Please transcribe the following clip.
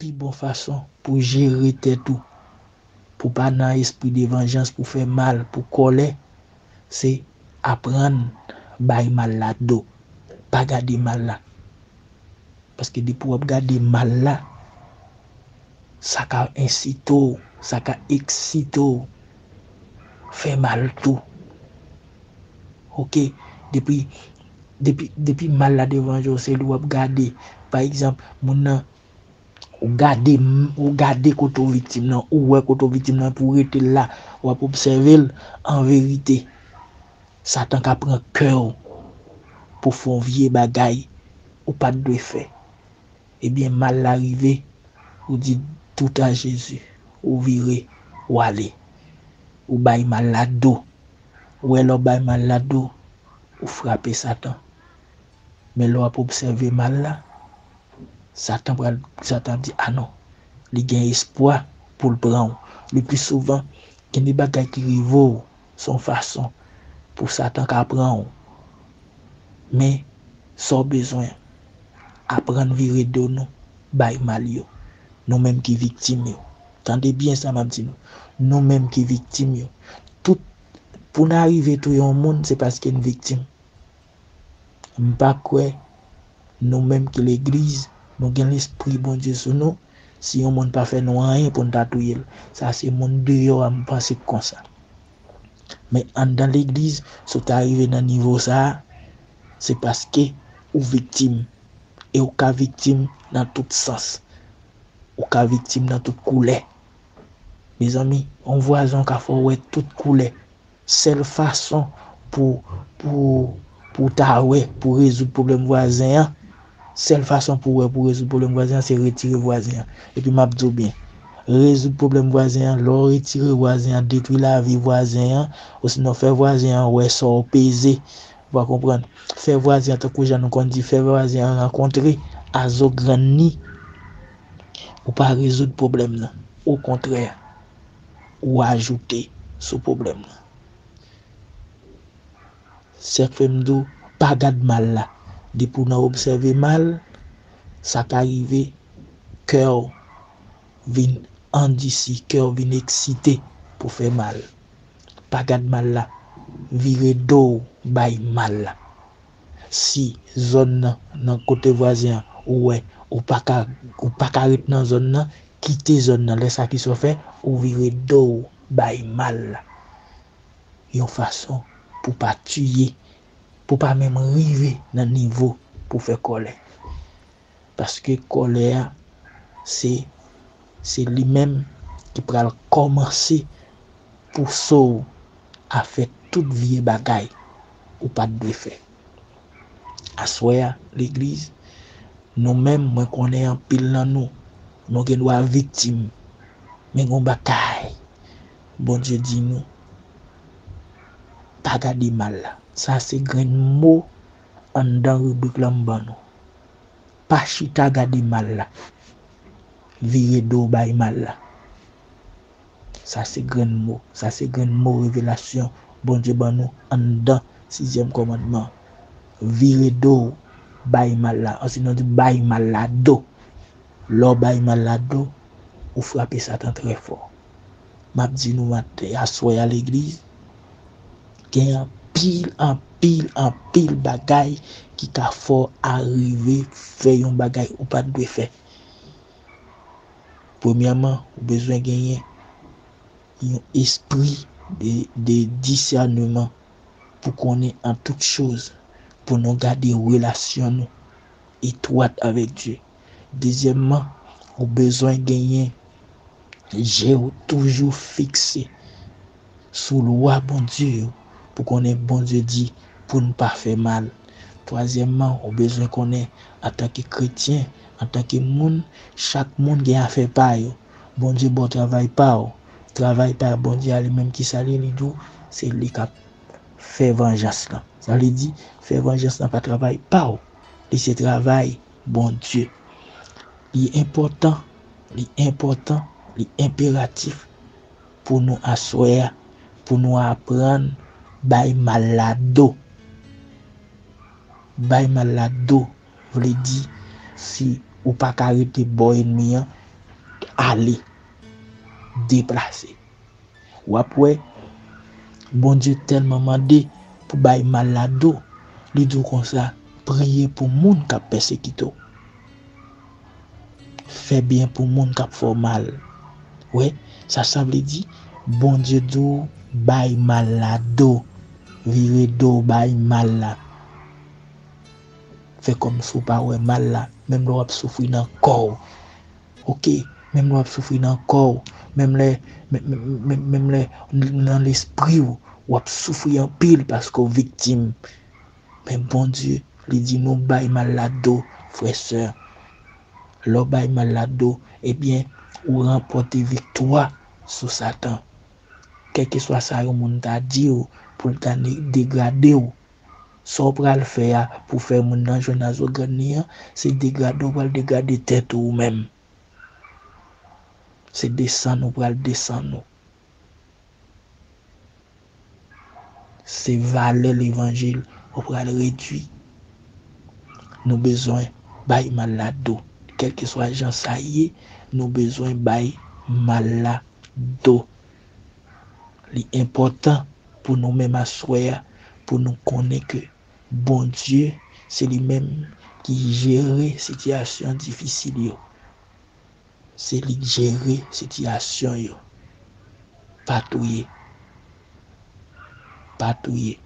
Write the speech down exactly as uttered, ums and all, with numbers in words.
Pi bon fason pou jere tèt ou, pou pa nan espri de vanjans, pou fè mal, pou kòlè, se aprann bay mal la do. Pa gade mal la. Paske depi w ap gade mal la, sa ka ensite w, sa ka eksite w fè mal tou. Oke, depi depi depi mal la devanje w, se li w ap gade. Pa egzanp, moun nan, ou gade, ou gade kote w viktim nan, ou wè kote w viktim nan, pou w rete la, w ap obsève l. An verite, Satan ka pran kè w pou fè yon vye bagay ou pa t dwe fè. Ebyen, mal la rive, ou di tout a Jezi, ou vire, ou ale. Ou bay mal la do. Ou wè lè w bay mal la do, ou frape Satan. Men lè w ap obsève mal la, Satan pral, Satan ap di, "A non, li gen espwa pou l pran w." Le pli souvan, gen de bagay ki rive w, se yon fason pou Satan ka pran w. Men, sa w bezwen, aprann vire do nou bay mal yo. Nou menm ki viktim yo. Tande byen sa m ap di nou. Nou menm ki viktim yo. Tout, pou n arive touye yon moun, se paske n viktim. M pa kwè nou menm ki legliz, nou gen lespri Bondye sou nou. Si yon moun pa fè nou anyen pou n ta touye l, sa se moun deyò a m panse k konsa. Men anndan legliz, si w ta rive nan nivo sa a, se paske ou viktim. E ou ka viktim nan tout sans. Ou ka viktim nan tout koulè. Mezanmi, yon vwazen w ka fè w wè tout koulè. Sèl fason pou, pou, pou w ta wè, pou rezoud pwoblèm vwazen an, sèl fason pou w wè, pou rezoud pwoblèm vwazen an, se retire vwazen an. Epi m ap di w byen, rezoud pwoblèm vwazen an, lè w retire vwazen an, detwi lavi vwazen an, osinon fè vwazen an wè sa w peze. Ou pa konprann? Fè vwazen an, tankou jan nou konn di, fè vwazen an rankontre a zo grann ni. Ou pa rezoud pwoblèm nan. Okontrè, ou ajoute sou pwoblèm nan. Sa k fè m di w, pa gad mal la. Depi w nan obsève mal, sa ka rive kè w vin andisi, kè w vin eksite pou fè mal. Pa gad mal la. Vire do w bay mal la. Si zòn nan, nan kote vwazen an, ou wè, ou pa ka, ou pa ka ret nan zòn nan, kite zòn nan. Lè sa ki sa w fè, ou vire do w bay mal la. Yon fason pou pa tiye, pou pa menm rive nan nivo pou fè kòlè. Paske kòlè a, se, se li menm ki pral kòmanse pouse w a fè tout vye bagay ou pa t dwe fè. Aswè a, legliz, nou menm, mwen konnen anpil nan nou, nou gen dwa viktim. Men gen yon bagay Bondye di nou, pa gade mal la. Sa se grenn mo anndan ribrik la m ban nou. Pa chita gade mal la. Vire do w bay mal la. Sa se grenn mo. Sa se grenn mo revelasyon Bondye ban nou anndan sizyèm kòmandman. Vire do w bay mal la. Osinon di bay mal la do. Lè w bay mal la do, ou frape Satan trè fò. M ap di nou maten, aswè a legliz, gen anpil, anpil, anpil bagay ki ka fè w arive fè yon bagay ou pa t dwe fè. Premyèman, ou bezwen genyen yon espri de, de disèneman pou konnen an tout choz, pou nou gade relasyon nou etwat avèk Dye. Dezyèmman, ou bezwen genyen je w toujou fikse sou lwa Bondye yo, pou konnen Bondye di pou n pa fè mal. Twazyèmman, ou bezwen konnen antanke kretyen, antanke moun, chak moun gen afè pa yo. Bondye ba w travay pa w. Travay pa Bondye a li menm ki sa li ye, li di w se li k ap fè vanjans lan. Sa vle di, fè vanjans lan pa travay pa w. Li se travay Bondye. Li enpòtan, li enpòtan, li enperatif pou nou aswè a, pou nou aprann bay mal la do. Bay mal la do vle di, si ou pa ka rete bò ènmi an, ale, deplase. W ap wè, Bondye tèlman mande pou bay mal la do, li di w konsa, priye pou moun k ap pèsekite w. Fè byen pou moun k ap fè w mal. Wè, sa sa vle di, Bondye di w bay mal la do, vire do bay mal la. Fè kòmsi w pa wè mal la, menm lè w ap soufri nan kò w. Oke, menm lè w ap soufri nan kò w, menm lè, menm, menm, menm, menm lè nan lespri w, w ap soufri anpil paske w viktim. Men Bondye, li di nou bay mal la do, frè, sè. Lè w bay mal la do, ebyen, ou ranpòte viktwa sou Satan. Kèlkeswa sa yon moun ta di w pou l ta ne- degrade w, sa w pral fè a pou fè moun nan jwenn azogann li an, se degrade w pral degrade tèt ou menm. Se desann ou pral desann ou. Se valè levanjil ou pral redwi. Nou bezwen bay mal la do. Kèlkeswa jan sa ye, nou bezwen bay mal la do. Li enpòtan pou nou menm aswè a, pou nou konnen ke Bondye, se li menm ki jere sitiyasyon difisil yo. Se li k jere sitiyasyon yo. Pa touye. Pa touye.